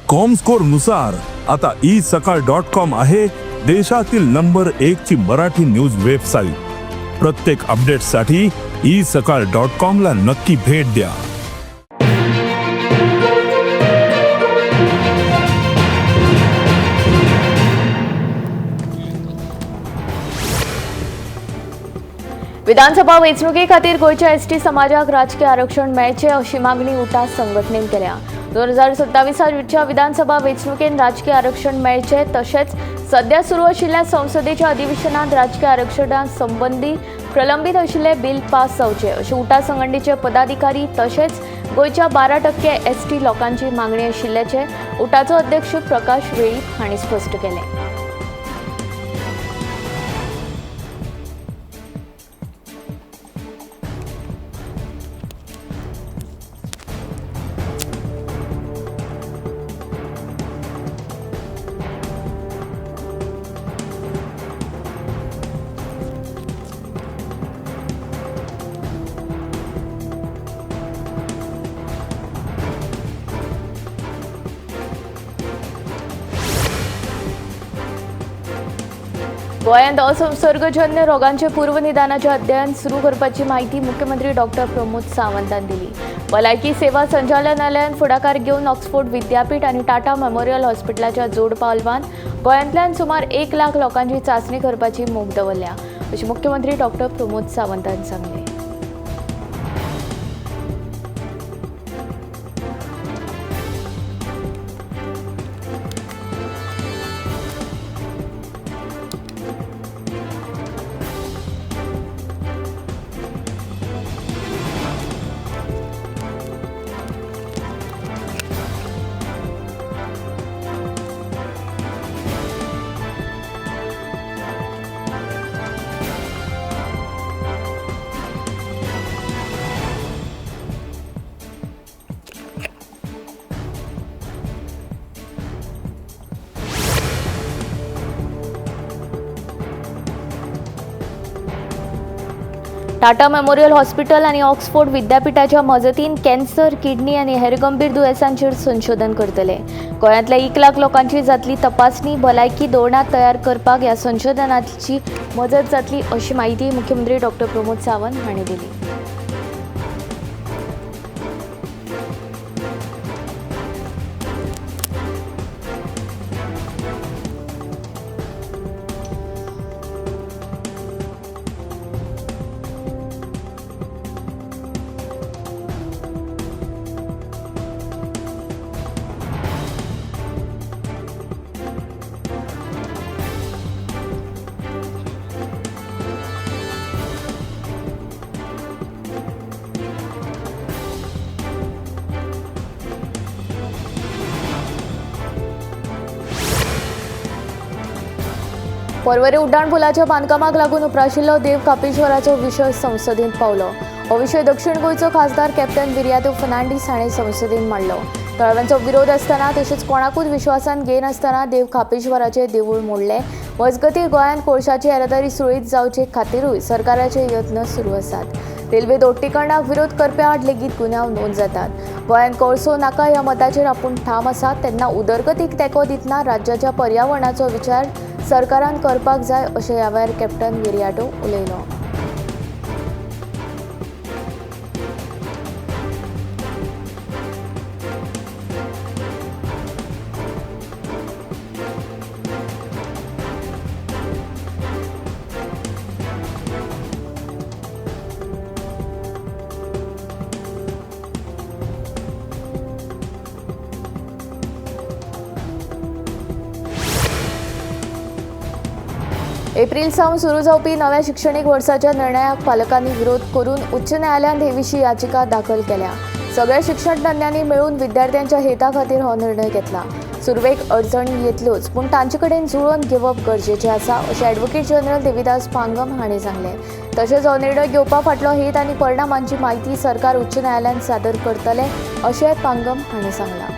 Comscore नुसार आता E सकाळ डॉट कॉम आहे देशातील नंबर एक ची मराठी न्यूज वेबसाईट. प्रत्येक अपडेटसाठी ई सकाळ डॉट कॉम ला नक्की भेट द्या. विधानसभा वेंचणुके खातीर गोंयच्या एसटी समाजाक राजकीय आरक्षण मेळचें अशी मागणी उटा संघटनेन केल्या. 2027 विधानसभा वेंचणुकेन राजकीय आरक्षण मेळचें तशेंच सध्या सुरू आशिल्ल्या संसदेच्या अधिवेशनात राजकीय आरक्षणा संबंदी प्रलंबीत आशिल्ले बिल पास जावचें अशी उटा संघटनेचे पदाधिकारी तशेंच गोंयच्या 12% एसटी लोकांची मागणी आशिल्ल्याचें उटाचो अध्यक्ष प्रकाश वेळीप हांणी स्पश्ट केलें. गोंयांत असंसर्गजन्य रोगांचे पूर्वनिदानाचे अध्ययन सुरू करपाची माहिती मुख्यमंत्री डॉक्टर प्रमोद सावंतान दिली. भलायकी सेवा संचालनालयान फुडाकार घेवन ऑक्सफोर्ड विद्यापीठ आनी टाटा मेमोरियल हॉस्पिटलाच्या जोड पालवान गोंयांतल्यान सुमार 1 लाख लोकांची चांचणी करपाची मोख दवरल्या अशें मुख्यमंत्री डॉक्टर प्रमोद सावंतान सांगलें. टाटा मेमोरियल हॉस्पिटल आनी ऑक्सफोर्ड विद्यापीठाच्या मजतीन कॅन्सर, किडनी आनी हेर गंभीर दुयेंसांचेर संशोधन करतले. गोंयांतल्या 1 लाख लोकांची जातली तपासणी भलायकी धोरणां तयार करपाक ह्या संशोधनाची मजत जातली अशी माहिती मुख्यमंत्री डॉक्टर प्रमोद सावंत हांणी दिली. पर्वरी उड्डाण पुलाच्या बांदकामाक लागून उप्राशिल्लो देव कापेश्वराचो विशय संसदेंत पावलो. हो विशय दक्षिण गोंयचो खासदार कॅप्टन विरियातो फर्नांडीस हाणें संसदेंत मांडलो. थळाव्यांचो विरोध आसतना तशेंच कोणाकूच विश्वासान घेनासतना देव कापेश्वराचें देवूळ मोडलें. मजगतीं गोंयांत कोळशाची येरादारी सुरळीत जावचे खातीरूय सरकाराचे यत्न सुरू आसात. रेल्वे दोट्टीकरणाक विरोध करप्या आड लेगीत गुन्यांव नोंद जातात. गोंयांत कोळसो नाका ह्या मताचेर आपूण ठाम आसा तेन्ना उदरगतीक तेंको दितना राज्याच्या पर्यावरणाचो विचार सरकारान करपाक जाय अशें ह्या वेळार कॅप्टन विरियाटो उलयलो. एप्रिल सावन सुरू जावपी नव्या शिक्षणीक वर्साच्या निर्णयाक पालकांनी विरोध करून उच्च न्यायालयांत हे विशीं याचिका दाखल केल्या. सगळ्या शिक्षण तज्ञांनी मेळून विद्यार्थ्यांच्या हेता खातीर हो निर्णय घेतला. सुरवेक अडचणी येतल्योच पूण तांचे कडेन जुळोवन घेवप गरजेचें आसा अशें ॲडव्होकेट जनरल देविदास पांगम हांणी सांगलें. तशेंच हो निर्णय घेवपा फाटलो हेत आनी परिणामांची माहिती सरकार उच्च न्यायालयांत सादर करतले अशें पांगम हांणी सांगलां.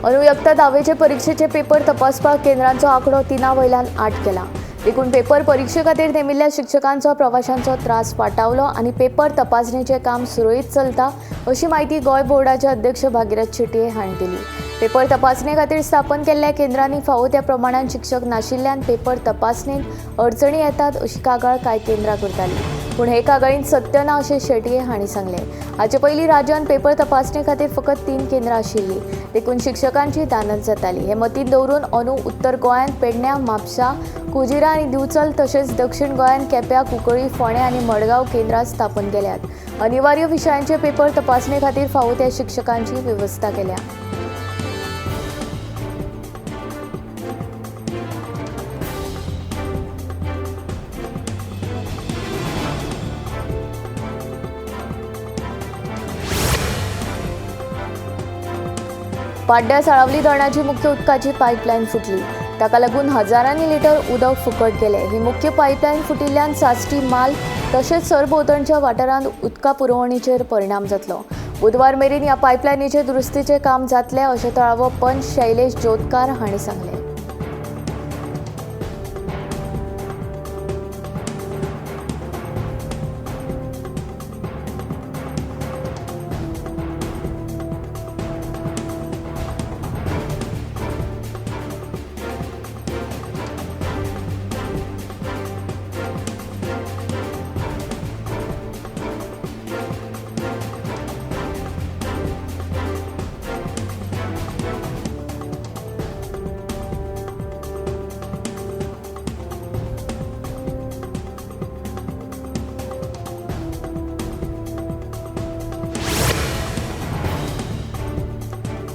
अंदू यत्ता धावेचे परिक्षेचे पेपर तपासपाक केंद्रांचो आंकडो 3 वयल्यान 8 केला. देखून पेपर परिक्षे खातीर नेमिल्ल्या शिक्षकांचो प्रवाशांचो त्रास वाटावलो आनी पेपर तपासणेचें काम सुरळीत चलता अशी म्हायती गोंय बोर्डाचे अध्यक्ष भागीरथ शेटये हांणी दिली. पेपर तपासणे खातीर स्थापन केल्ल्या केंद्रांनी फावो त्या प्रमाणान शिक्षक नाशिल्ल्यान पेपर तपासणेंत अडचणी येतात अशी कागाळ कांय केंद्रां करताली, पूण हे कागाळींत सत्य ना अशें शेटये हांणी सांगलें. हाचे पयलीं राज्यांत पेपर तपासणे खातीर फकत 3 केंद्रां आशिल्लीं, देखून शिक्षकांची दानत जाताली. हे मतींत दवरून अंदू उत्तर गोंयांत पेडण्यां, म्हापसा, कुजिरा आनी दिवचल तशेंच दक्षिण गोंयांत केप्यां, कुंकळी, फोंडें आनी मडगांव केंद्रां स्थापन केल्यात. अनिवार्य विशयांचे पेपर तपासणे खातीर फावो त्या शिक्षकांची वेवस्था केल्या. पाड्ड्या साळावली धरणाची मुख्य उदकाची पायपलायन फुटली. ताका लागून हजारांनी लिटर उदक फुकट गेलें. ही मुख्य पायपलायन फुटिल्ल्यान साश्टी माल तशेंच सरभोंवतणच्या वाठारांत उदका पुरवणीचेर परिणाम जातलो. बुधवार मेरेन ह्या पायपलायनीचे दुरुस्तीचें काम जातलें अशें थळावो पंच शैलेश जोतकार हांणी सांगलें.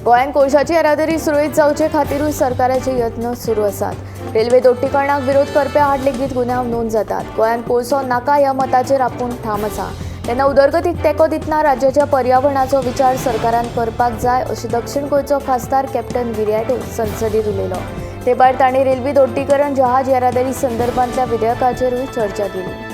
गोंयांत कोळशाची येरादारी सुरळीत जावचे खातीरूय सरकाराचे यत्न सुरू आसात. रेल्वे दोट्टीकरणाक विरोध करप्या आड लेगीत गुन्यांव नोंद जातात. गोंयांत कोळसो नाका ह्या मताचेर आपूण ठाम आसा. तेन्ना उदरगतीक तेंको दितना राज्याच्या पर्यावरणाचो विचार सरकारान करपाक जाय अशें दक्षिण गोंयचो खासदार कॅप्टन विरियाटो संसदेत उलयलो. ते भायर तांणी रेल्वे दोट्टीकरण, जहाज येरादारी संदर्भांतल्या विधेयकाचेरूय चर्चा केली.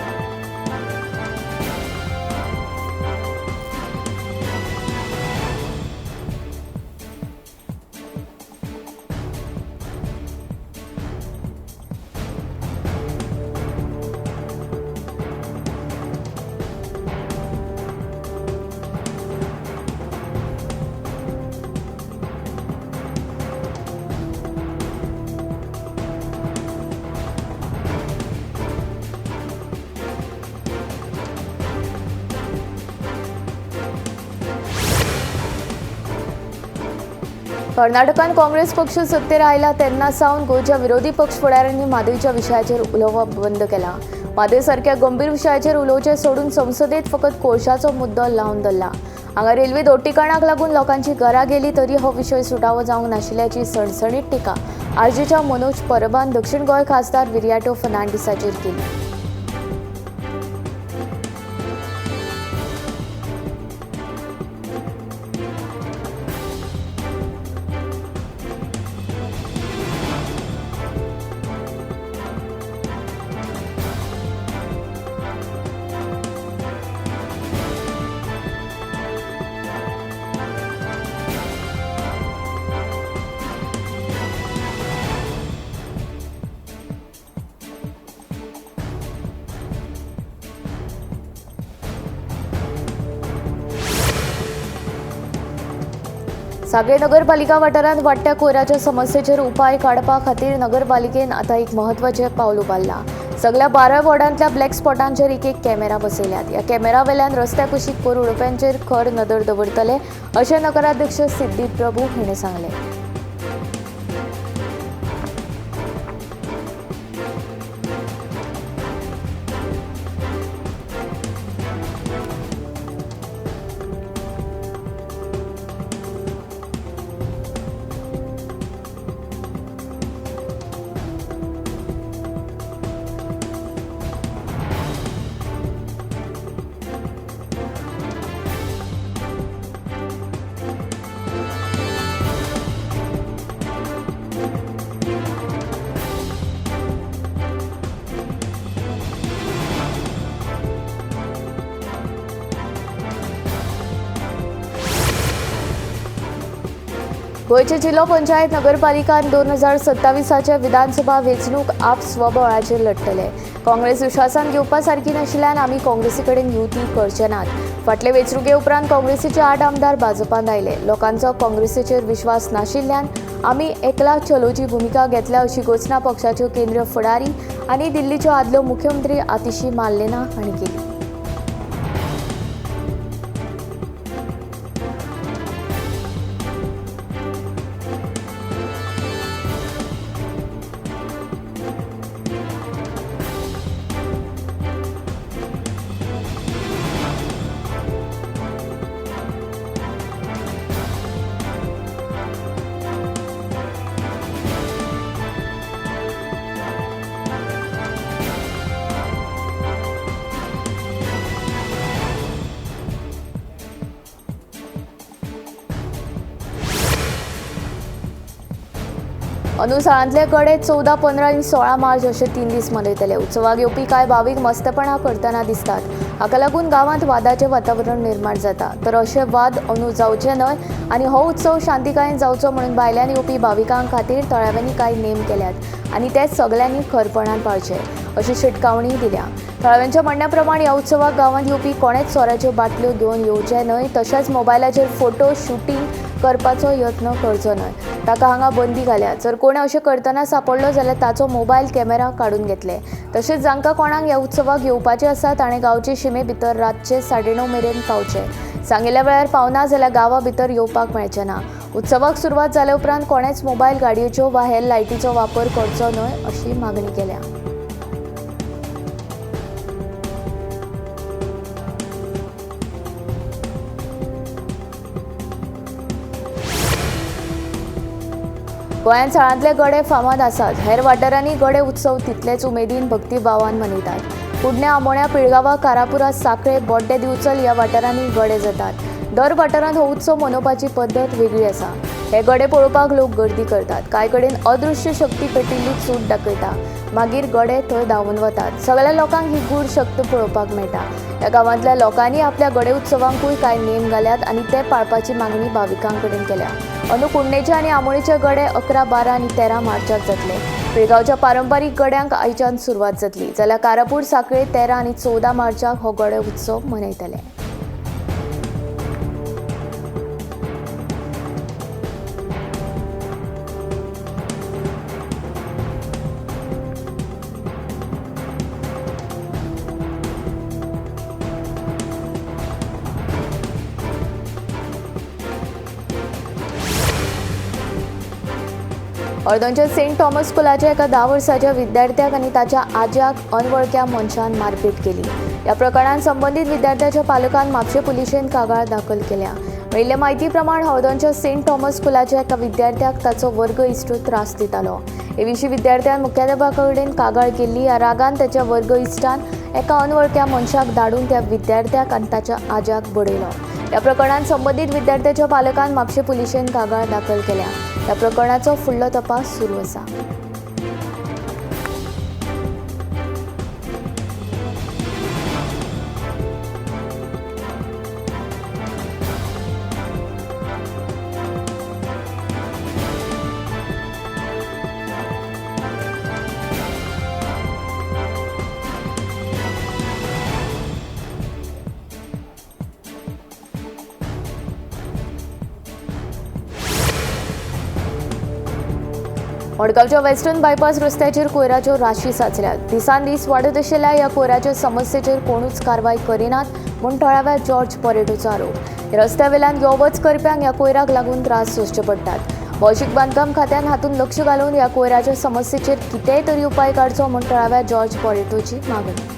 कर्नाटकान काँग्रेस पक्ष सत्तेर आयला तेन्ना सावन गोंयच्या विरोधी पक्ष फुडाऱ्यांनी म्हादयच्या विशयाचेर उलोवप बंद केलां. म्हादय सारक्या गंभीर विशयाचेर उलोवचें सोडून संसदेत फकत कोळशाचो मुद्दो लावन धरला. हांगा रेल्वे दोट्टीकरणाक लागून लोकांची घरां गेली तरी हो विशय सुटावो जावंक नाशिल्ल्याची सणसणीत टिका आरजीच्या मनोज परबान दक्षिण गोंय खासदार विरियाटो फर्नांडीसाचेर केली. सागळे नगरपालिका वाठारांत वाडट्या कोयराच्या समस्येचेर उपाय काडपा खातीर नगरपालिकेन आतां एक म्हत्वाचें पावल उबारलां. सगल्या 12 वॉर्डांतल्या ब्लॅक स्पॉटांचेर एक एक कॅमेरा बसयल्यात. ह्या कॅमेरा वेल्यान रस्त्या कुशीक कोयर उडोवप्यांचेर खर नदर दवरतले अशें नगराध्यक्ष सिद्धी प्रभू हांणी सांगलें. गोंयचे जिल्लो पंचायत नगरपालिका 2027 विधानसभा वेंचणूक आप स्वबळाचेर लढटले। काँग्रेस विश्वासान घेवपा सारकी नाशिल्ल्यान आमी काँग्रेसी कडेन युती करचे नात। फाटले वेंचणुके उपरांत काँग्रेसीचे 8 आमदार भाजपांत आयले। लोकांचो काँग्रेसीचेर विश्वास नाशिल्ल्यान आमी एकला चलोची भुमिका घेतल्या अशी घोशणा पक्षाच्यो केंद्रीय फुडारी आनी दिल्लीच्यो आदल्यो मुख्यमंत्री आतिशी मार्लेना हांणी केली। अनुसारांतले गडे 14, 15 आनी 16 मार्च अशे 3 दीस मनयतले। उत्सवाक येवपी कांय भावीक मस्तेपणां करतना दिसतात। हाका लागून गांवांत वादाचें वातावरण निर्माण जाता। तर अशे वाद अंदू जावचे न्हय आनी हो उत्सव शांतिकायेन जावचो म्हणून भायल्यान येवपी भाविकां खातीर थळाव्यांनी कांय नेम केल्यात आनी ते सगल्यांनी खरपणान पाळचे अशी शिटकावणी दिल्या। थळाव्यांच्या म्हणण्या प्रमाण ह्या उत्सवाक गांवांत येवपी कोणेच सोऱ्याच्यो बाटल्यो घेवन येवचे न्हय, तशेंच मोबायलाचेर फोटो शुटींग करपाचो यत्न करचो न्हय। ताका हांगा बंदी घाल्या। जर कोण अशें करतना सापडलो जाल्यार ताचो मोबायल कॅमेरा काडून घेतले। तशेंच जांकां कोणाक ह्या उत्सवाक येवपाचें आसा ताणें गांवचे शिमे भितर रातचे 9:30 मेरेन पावचें। सांगिल्ल्या वेळार पावना जाल्यार गांवा भितर येवपाक मेळचें ना। उत्सवाक सुरवात जाल्या उपरांत कोणेच मोबायल गाडयेच्यो वा हेर लायटीचो वापर करचो न्हय अशी मागणी केल्या। गोंयांत साळांतले गडे फामाद आसात। हेर वाठारांनी गडे उत्सव तितलेच उमेदीन भक्तिभावान मनयतात। कुडण्या, आमोण्या, पिळगांवा, कारापुरा, साखळे, बोड्डे, दिवचल ह्या वाठारांनी गडे जातात। दर वाठारांत हो उत्सव मनोवपाची पद्दत वेगळी आसा। हे गडे पळोवपाक लोक गर्दी करतात। कांय कडेन अदृश्य शक्ती पेटिल्ली चूट दाखयता, मागीर गडे थंय धांवून वतात। सगळ्या लोकांक ही गूढ शक्त पळोवपाक मेळटा। ह्या गांवांतल्या लोकांनी आपल्या गडे उत्सवांकूय कांय नेम घाल्यात आनी ते पाळपाची मागणी भाविकां कडेन केल्या। अंदू कुडणेचे आनी आमोणेचे गडे 11, 12 आनी 13 मार्चाक जातले। पिळगांवच्या पारंपारीक गड्यांक आयच्यान सुरवात जातली, जाल्यार कारापूर, साखळे 13 आनी 14 मार्चाक हो गडे उत्सव मनयतले। हळदणच्या सेंट थॉमस स्कुलाच्या एका 10 वर्साच्या विद्यार्थ्याक आनी ताच्या आज्याक अनवळख्या मनशान मारपेट केली। ह्या प्रकरणान संबंदीत विद्यार्थ्याच्या पालकान म्हापशें पुलिशेन कागाळ दाखल केल्या। मेळिल्ले म्हायती प्रमाण हळदणच्या सेंट थॉमस स्कुलाच्या एका विद्यार्थ्याक ताचो वर्ग इश्ट त्रास दितालो। हे विशीं विद्यार्थ्यान मुख्याध्यापका कडेन कागाळ केल्ली। ह्या रागान ताच्या वर्ग इश्टान एका अनवळख्या मनशाक धाडून त्या विद्यार्थ्याक आनी ताच्या आज्याक बडयलो। ह्या प्रकरणान संबंदीत विद्यार्थ्याच्या पालकान म्हापशें पुलिशेन कागाळ दाखल केल्या। ह्या प्रकरणाचो फुडलो तपास सुरू आसा। मडगांवच्या वेस्टर्न बायपास रस्त्याचेर कोयराच्यो राशी साचल्यात। दिसान दीस वाडत आशिल्ल्या ह्या कोयराच्या समस्येचेर कोणूच कारवाय करिनात म्हूण थळाव्या जॉर्ज परेटोचो आरोप। रस्त्या वेल्यान यो वच करप्यांक ह्या कोयराक लागून त्रास सोंसचे पडटात। भौशीक बांदकाम खात्यान हातूंत लक्ष घालून ह्या कोयराच्या समस्येचेर कितेंय तरी उपाय काडचो म्हूण थळाव्या जॉर्ज परेटोची मागणी।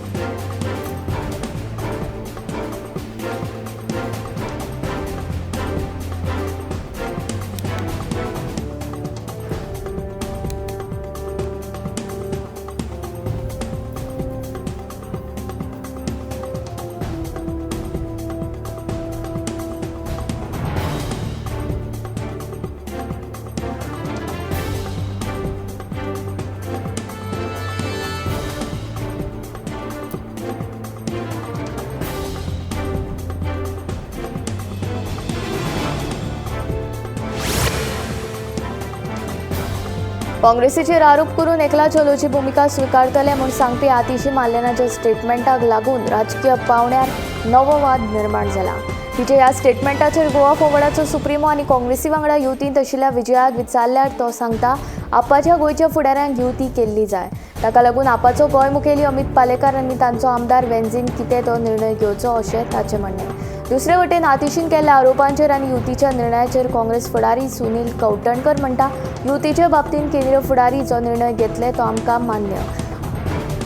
काँग्रेसीचेर आरोप करून एकला चलोची भुमिका स्विकारतले म्हूण सांगपी आतिशी मार्लेनाच्या स्टेटमेंटाक लागून राजकीय पावंड्यार नवो वाद निर्माण जाला. तिच्या ह्या स्टेटमेंटाचेर गोवा फॉरवर्डाचो सुप्रिमो आनी काँग्रेसी वांगडा युतींत आशिल्ल्या विजयाक विचारल्यार तो सांगता, आपाच्या गोंयच्या फुडाऱ्यांक युती केल्ली जाय. ताका लागून आपाचो गोंय मुखेली अमित पालेकार आनी तांचो आमदार वेन्झीन कितें तो निर्णय घेवचो अशें ताचें म्हणणें. दुसरे वटेन आतिशीन केल्ल्या आरोपांचेर आनी युतीच्या निर्णयाचेर काँग्रेस फुडारी सुनील कवठणकर म्हणटा, युतीचे बाबतींत केंद्रीय फुडारी जो निर्णय घेतले तो आमकां मान्य.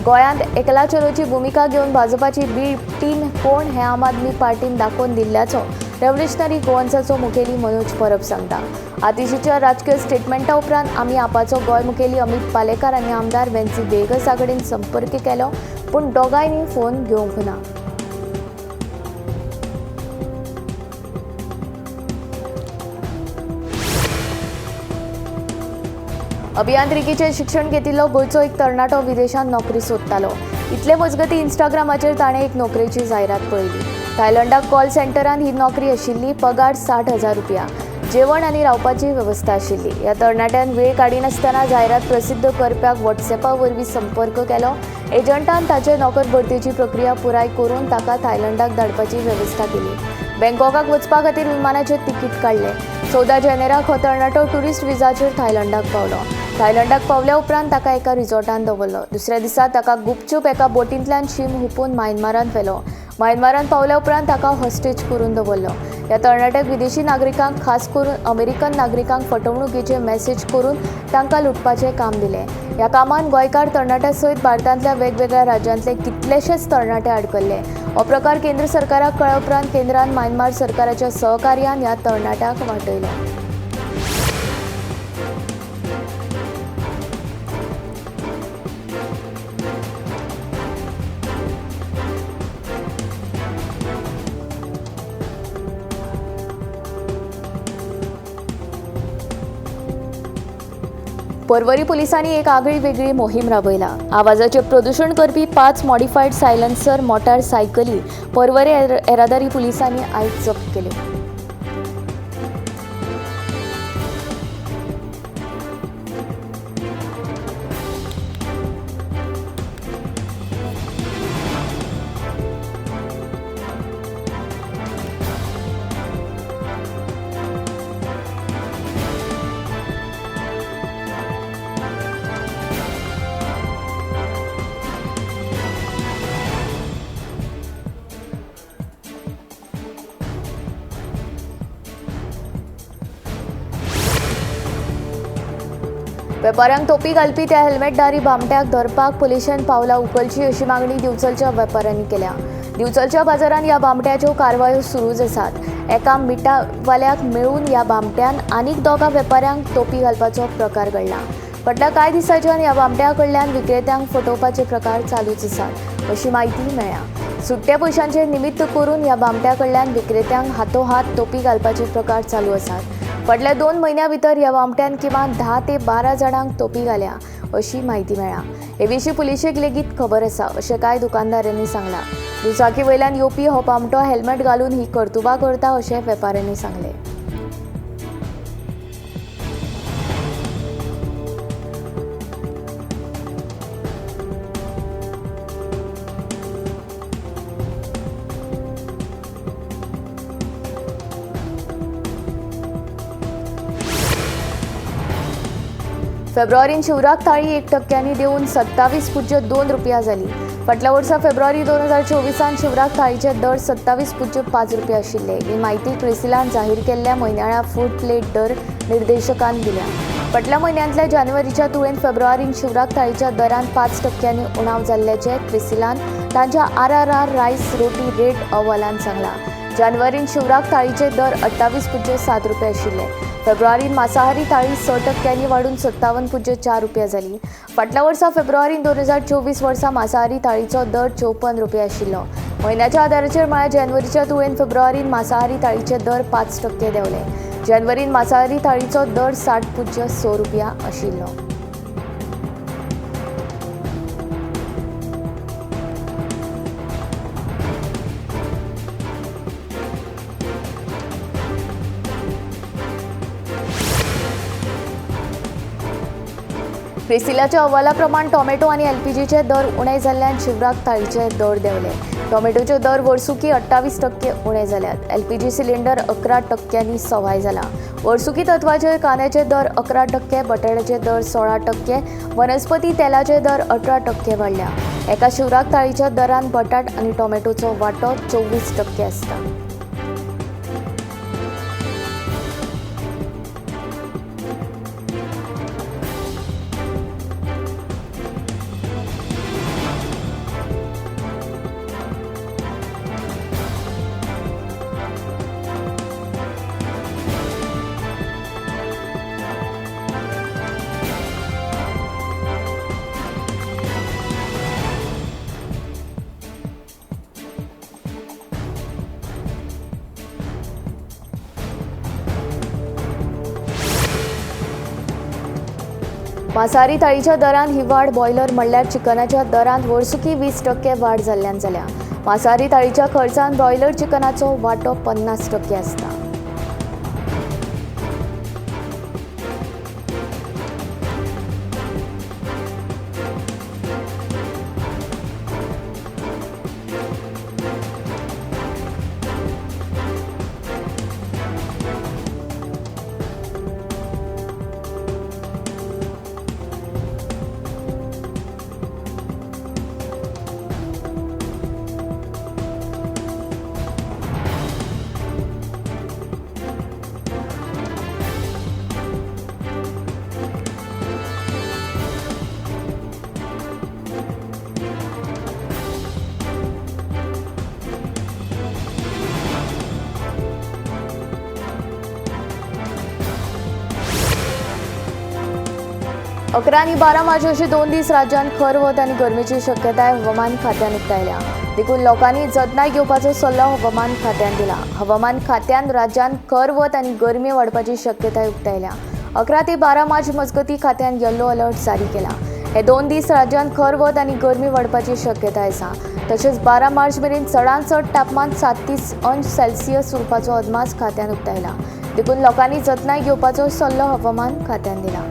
गोंयांत एकला चलोची भुमिका घेवन भाजपाची बी टीम कोण हें आम आदमी पार्टीन दाखोवन दिल्ल्याचो रेव्होल्युशनरी गोवन्साचो मुखेली मनोज परब सांगता. आतिशीच्या राजकीय स्टेटमेंटा उपरांत आमी आपाचो गोंय मुखेली अमित पालेकार आनी आमदार वेन्सी वेगसा कडेन संपर्क केलो, पूण दोगांयनी फोन घेवंक ना. अभियांत्रिकीचें शिक्षण घेतिल्लो गोंयचो एक तरणाटो विदेशांत नोकरी सोदतालो. इतले मजगतीं इंस्टाग्रामाचेर ताणें एक नोकरेची जायरात पळयली. थायलंडाक कॉल सेंटरान ही नोकरी आशिल्ली. पगार 60,000 रुपया, जेवण आनी रावपाची वेवस्था आशिल्ली. ह्या तरणाट्यान वेळ काडिनासतना जायरात प्रसिद्ध करप्याक व्हॉट्सॅपा वरवीं संपर्क केलो. एजंटान ताचे नोकर भरतीची प्रक्रिया पुराय करून ताका थायलंडाक धाडपाची वेवस्था केली. बँकॉकाक वचपा खातीर विमानाचें तिकीट काडलें. 14 जानेराक हो तरणाटो ट्युरिस्ट विजाचेर थायलंडाक पावलो. थायलंडाक पावल्या उपरांत ताका एका रिसॉर्टान दवरलो. दुसऱ्या दिसा ताका गुपचूप एका बोटींतल्यान शीम हुपून म्यानमारांत व्हेलो. म्यानमारांत पावल्या उपरांत ताका हॉस्टेज करून दवरलो. ह्या तरणाट्याक विदेशी नागरिकांक, खास करून अमेरिकन नागरिकांक फटवणुकीचे मॅसेज करून तांकां लुटपाचें काम दिलें. ह्या कामांत गोंयकार तरणाट्या सयत भारतांतल्या वेगवेगळ्या राज्यांतले कितलेशेच तरणाटे आडकल्ले. हो प्रकार केंद्र सरकाराक कळ्ळ्या उपरांत केंद्रान म्यानमार सरकाराच्या सहकार्यान ह्या तरणाट्याक वाटयलो. पर्वरी पुलिसांनी एक आगळी वेगळी मोहीम राबयला. आवाजाचें प्रदूशण करपी 5 मॉडिफायड सायलन्सर मोटार सायकली पर्वरी येरादारी पुलिसांनी आयज जप्त केल्यो. वेपाऱ्यांक तोपी घालपी त्या हेल्मेटधारी भामट्याक धरपाक पुलिशेन पावलां उखलची अशी मागणी दिवचलच्या वेपाऱ्यांनी केल्या. दिवचलच्या बाजारांत ह्या भामट्याच्यो कारवायो सुरूच आसात. एका मिठावाल्याक मेळून ह्या भामट्यान आनीक 2 वेपाऱ्यांक तोपी घालपाचो प्रकार घडला. फाटल्या कांय दिसांच्यान ह्या भामट्या कडल्यान विक्रेत्यांक फटोवपाचे प्रकार चालूच आसात अशी म्हायती मेळ्ळ्या. सुट्ट्या पयशांचें निमित्त करून ह्या भामट्या कडल्यान विक्रेत्यांक हातोहात तोपी घालपाचे प्रकार चालू आसात. फाटल्या 2 म्हयन्यां भितर ह्या भामट्यान किमान 10 ते 12 जाणांक तोपी घाल्या अशी म्हायती मेळ्ळ्या. हे विशीं पुलिशेक लेगीत खबर आसा अशें कांय दुकानदारांनी सांगलां. दुचाकी वयल्यान येवपी हो भामटो हेल्मेट घालून ही कर्तुबां करता अशें वेपाऱ्यांनी सांगलें. फेब्रुवारीन शिवराक थाळी 1% देंवून 27.02 रुपया जाली. फाटल्या वर्सा फेब्रुवारी 2024 शिवराक थाळीचे दर 27.05 रुपया आशिल्ले. ही म्हायती क्रिसिलान जाहीर केल्ल्या म्हयन्याळ्या फूड प्लेट दर निर्देशकान दिल्या. फाटल्या म्हयन्यांतल्या जानेवारीच्या तुळेन फेब्रुवारीन शिवराक थाळीच्या दरान 5% उणाव जाल्ल्याचें क्रिसिलान तांच्या RRR rice रोटी रेट अहवालान सांगलां. जानेवारीन शिवराक थाळीचे दर 28.07 रुपया आशिल्ले. फेब्रुवारीन मांसाहारी थाळी 6% वाडून 57.04 रुपया जाली. फाटल्या वर्सा फेब्रुवारीन 2024 वर्सा मांसाहारी थाळीचो दर 54 रुपया आशिल्लो. म्हयन्याच्या आदाराचेर म्हळ्यार जानेवारीच्या तुळेन फेब्रुवारीन मांसाहारी थाळीचे दर 5% देंवले. जानेवारीन मांसाहारी थाळीचो दर 60.06 रुपया आशिल्लो. क्रिसिलाच्या अहवाला प्रमाण टोमॅटो आनी एलपीजीचे दर उणे जाल्ल्यान शिवराक थाळीचे दर देंवले. टोमॅटोचे दर वर्सुकी 28% उणे जाल्यात. एलपीजी सिलिंडर 11% सवाय जाला. वर्सुकी तत्वाचेर कांद्याचे दर 11%, बटाट्याचे दर 16%, वनस्पती तेलाचे दर 18% वाडल्या. एका शिवराक थाळीच्या दरान बटाट आनी टोमॅटोचो वांटो 24% आसता. मांसाहारी थाळीच्या दरांत ही वाड बॉयलर म्हणल्यार चिकनाच्या दरांत वर्सुकी 20% वाड जाल्ल्यान जाल्या. मांसाहारी थाळीच्या खर्चान ब्रॉयलर चिकनाचो वांटो 50% आसता. अकरा आनी 12 मार्च अशे 2 दीस राज्यांत खर वत आनी गरमेची शक्यताय हवामान खात्यान उक्तायल्या. देखून लोकांनी जतनाय घेवपाचो सल्लो हवामान खात्यान दिला. हवामान खात्यान राज्यांत खर वत आनी गरमी वाडपाची शक्यताय उक्तायल्या. 11 ते 12 मार्च मजगती खात्यान येलो अलर्ट जारी केला. हे 2 दीस राज्यांत खर वत आनी गरमी वाडपाची शक्यताय आसा. तशेंच 12 मार्च मेरेन चडांत चड तापमान 37 अंश सेल्सियस उरपाचो अदमास खात्यान उक्तायला. देखून लोकांनी जतनाय घेवपाचो सल्लो हवामान खात्यान दिला.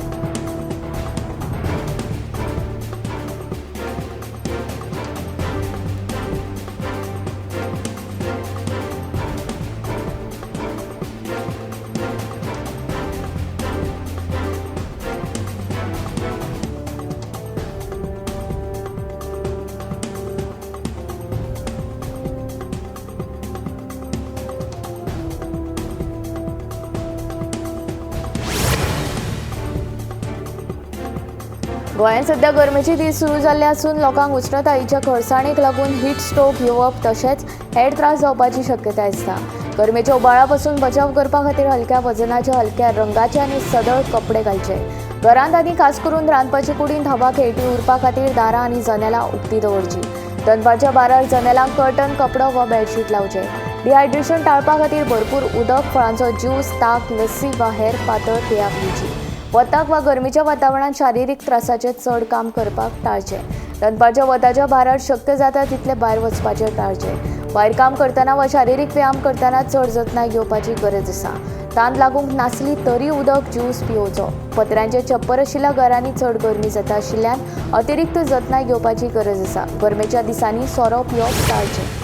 गोंयांत सध्या गरमेचे दीस सुरू जाल्ले आसून लोकांक उश्णतायेच्या खरसाणेक लागून हीट स्ट्रोक येवप तशेंच हेर त्रास जावपाची शक्यताय आसता. गरमेच्या उबाळा पसून बचाव करपा खातीर हलक्या वजनाचे, हलक्या रंगाचे आनी सदळ कपडे घालचे. घरांत आनी खास करून रांदपाचे कुडींत हवा खेळटी उरपा खातीर दारां आनी जनेलां उक्ती दवरची. दनपारच्या 12 जनेलांक कर्टन, कपडो वा बेडशीट लावचें. डिहायड्रेशन टाळपा खातीर भरपूर उदक, फळांचो ज्यूस, ताक, लस्सी वा हेर पातळ पेयां पिवची. वताक वा गरमेच्या वातावरणांत शारिरीक त्रासाचें चड काम करपाक टाळचें. दनपारच्या वताच्या भारार शक्य जाता तितलें भायर वचपाचें टाळचें. भायर काम करतना वा शारिरीक व्यायाम करतना चड जतनाय घेवपाची गरज आसा. तान लागूंक नासली तरी उदक, ज्यूस पिवचो. पत्र्यांचे छप्पर आशिल्ल्या घरांनी चड गरमी जाता आशिल्ल्यान अतिरिक्त जतनाय घेवपाची गरज आसा. गरमेच्या दिसांनी सोरो पिवप टाळचें.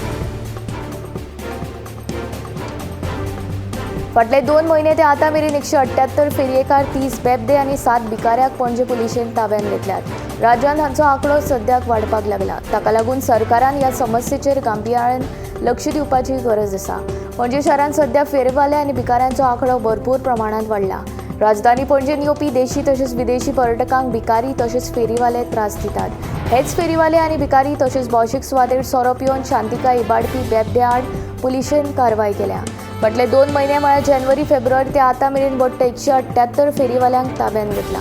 फाटले 2 म्हयने ते आतां मेरेन 178 फेरयेकार, 30 बेबदे आनी 7 भिकाऱ्याक पणजे पुलिशेन ताब्यांत घेतल्यात. राज्यांत हांचो आंकडो सद्याक वाडपाक लागला. ताका लागून सरकारान ह्या समस्येचेर गांभिर्यान लक्ष दिवपाची गरज आसा. पणजे शारांत सद्या फेरवाले आनी भिकाऱ्यांचो आंकडो भरपूर प्रमाणांत वाडला. राजधानी पणजेन येवपी देशी तशेंच विदेशी पर्यटकांक भिकारी तशेंच फेरीवाले त्रास दितात. हेच फेरीवाले आनी भिकारी तशेंच भौशीक सुवातेर सोरो पिवन शांतिकाय इबाडपी बेबदे आड पुलिशेन कारवाय केल्या. फाटले 2 म्हयने म्हळ्यार जानेवारी फेब्रुवारी ते आतां मेरेन वट्ट 178 फेरीवाल्यांक ताब्यांत घेतला,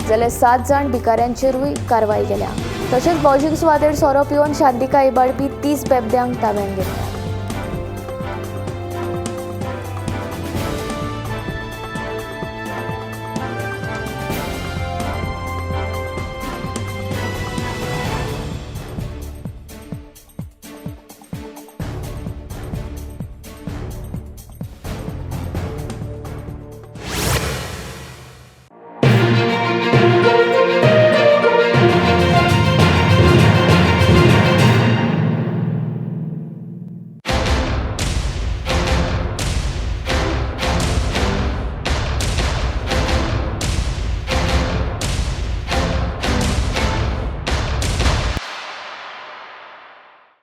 जाल्यार 7 जाण भिकाऱ्यांचेरूय कारवाय केल्या. तशेंच भौशीक सुवातेर सोरो पिवन शांतिकाय इबाडपी 30 बेबद्यांक ताब्यांत घेतला.